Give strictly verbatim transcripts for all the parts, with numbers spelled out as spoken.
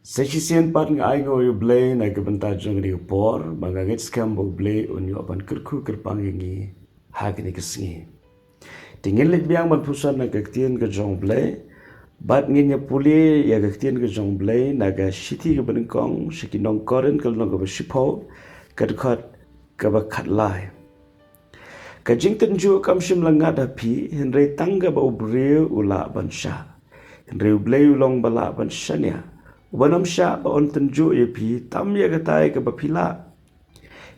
Sa shisien pat nga ai nguh ïa U Blei na ka bynta jong kane ka por, ba nga ngeit skhem ba U Blei un ïoh ban kyrkhu kyrpang ïa ngi ha kane ka sngi. Te ngin leit biang ban pule na ka ktien ka jong U Blei, bad ngin ïa pule ïa ka ktien ka jong U Blei na ka shithi kaba nyngkong sha ki nong Korinth ka lynnong kaba shiphew, ka dkhot kaba khatlai. Ka jingtynjuh kam shym la ngat ha phi, hynrei tang kaba u briew u lah ban shah. Hynrei U Blei u long ba lah ban shaniah, uba nym shah ba un tynjuh ïa phi tam ïa katai kaba phi lah.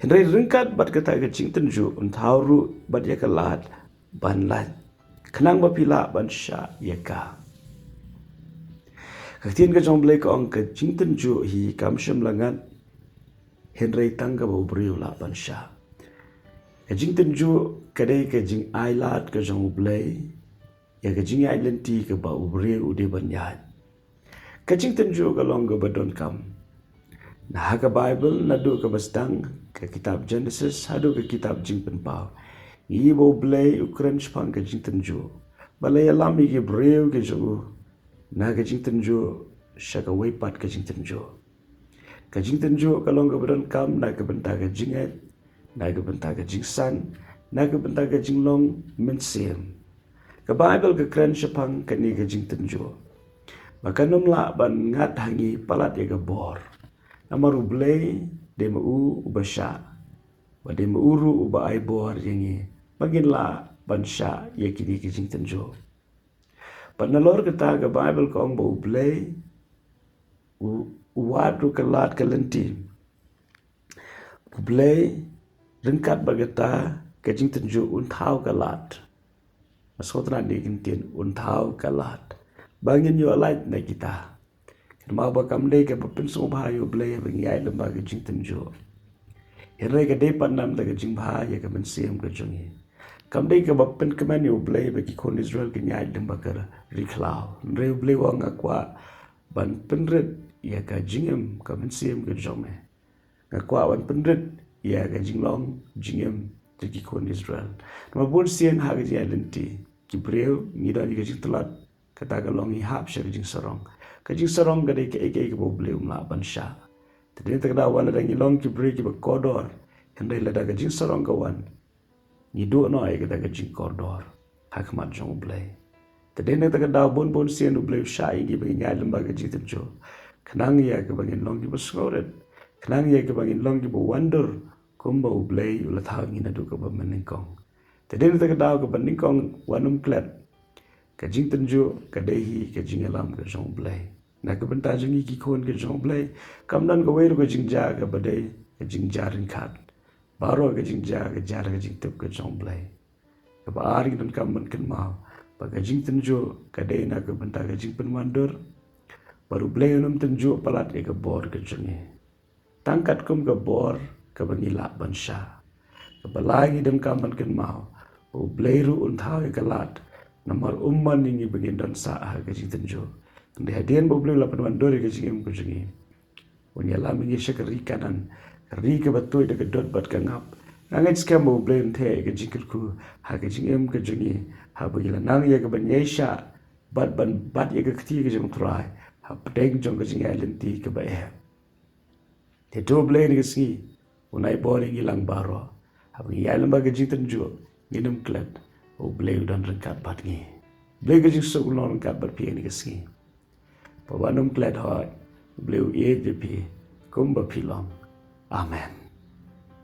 Hynrei ryngkat bad kata ka jingtynjuh un thaw ruh bad ïa ka lad ban lait, khnang ba phi lah ban shah ïa ka. Ka ktien ka jong U Blei ka ong ka jingtynjuh hi kam shym la ngat, hynrei tang kaba u briew u lah ban shah. Ka jingtynjuh ka dei ka jingailad ka jong U Blei ïa ka jingïaid lynti kaba u briew u dei ban ïaid. Ka jingtynjuh ka long kaba donkam. Na ha ka Baibl naduh kaba sdang, ka kitab Genesis haduh ka kitab Jingpynpaw, ngi ïohi ba U Blei u kren shaphang ka jingtynjuh, ba la ïalam ïa ki briew ki jong u na ka jingtynjuh sha kawei pat ka jingtynjuh. Ka jingtynjuh ka long kaba donkam na ka bynta ka jingngeit, na ka bynta ka jingsan, na ka bynta ka jinglong mynsiem. Ka Baibl ka kren shaphang kane ka jingtynjuh, ba kan nym lah ban ngat ha ngi palat ïa ka bor. Namar U Blei dei ma u uba shah, ba dei ma u ruh uba ai bor ïa ngi ba ngin lah ban shah ïa kine ki jingtynjuh. Bad nalor kata ka Baibl ka ong ba U Blei u, u wad ruh ka lad ka lynti. U Blei ryngkat bad kata ka jingtynjuh un thaw ka lad. Nga sngewtynnad ïa kane ka ktien, un thaw ka lad, ba ngin ïoh lait na kita. Kynmaw ba kam dei kaba pynsngewbha ïa U Blei ba ngi ïaid lyngba ka jingtynjuh, hynrei ka dei pat namar ka jingbha ïa ka mynsiem ka jong ngi. Kam dei kaba pynkmen ïa U Blei ba ki khun Israel kin ïaid lyngba ka ri khlaw. Hynrei U Blei u ong, nga kwah ban pynrit ïa ka jingim ka mynsiem ka jong me. Nga kwah ban pynrit ïa ka jinglong jingim jong ki khun Israel. Namar bunsien ha ka jingïaid lynti, ki briew ngi don ïa ka jingtlot, kata ka long ngi hap sha ka jingsarong. Ka jingsarong ka dei kaei kaei kaba U Blei um lah ban shah. Te dei na kata ka daw wat lada ngi long ki briew kiba kordor, hynrei lada ka jingsarong ka wan, ngi duh noh ïa kata ka jingkordor ha khmat jong U Blei. Te dei na kata ka daw bun bun sien U Blei u shah ïa ngi ba ngin ïaid lyngba ka jingtynjuh, khnang ïa kaba ngin long kiba sngewrit, khnang ïa kaba ngin long kiba wandur, kumba U Blei u la thaw ïa ngi naduh kaba mynnyngkong. Te dei na kata ka daw kaba nyngkong, wat nym klet. Ka jingtynjuh ka dei hi ka jingïalam ka jong U Blei na ka bynta jong ngi ki khun ka jong U Blei. Kam don kawei ruh ka jingjia kaba dei ka jingjia ryngkat. Baroh ka jingjia ka jia da ka jingtip ka jong U Blei. Kaba ar, ngi donkam ban kynmaw ba ka jingtynjuh ka dei na ka bynta ka jingpynwandur, bad U Blei un nym tynjuh palat ïa ka bor ka jong ngi. Tang katkum ka bor kaba ngi lah ban shah. Kaba lai, ngi donkam ban kynmaw ba U Blei ruh un thaw ïa ka lad, namar um mon ïa ngi ba ngin don sah ha ka jingtynjuh. Hynrei hadien ba U Blei u la pynwandur ïa ka jingim ka jong ngi, un ïalam ïa ngi sha ka ri Kanaan, ka ri kaba tuid da ka dud bad ka ngap. Nga ngeit skhem ba U Blei un theh ïa ka jingkyrkhu ha ka jingim ka jong ngi, haba ngi la nang ïa ka ban ïaishah bad ban bat ïa ka kti ka jong U Trai hapdeng jong ka jingïaid lynti kaba eh. Te to U Blei ha kane ka sngi un ai bor ïa ngi lang baroh. Haba ngi ïaid lyngba ka jingtynjuh, ngin nym klet, U Blei u don ryngkat bad ngi. U Blei ka jingsuk un long ryngkat bad phi ha kane ka sngi. Ba wat nym klet hoi, U Blei u ïeit ïa phi kumba phi long. Amen.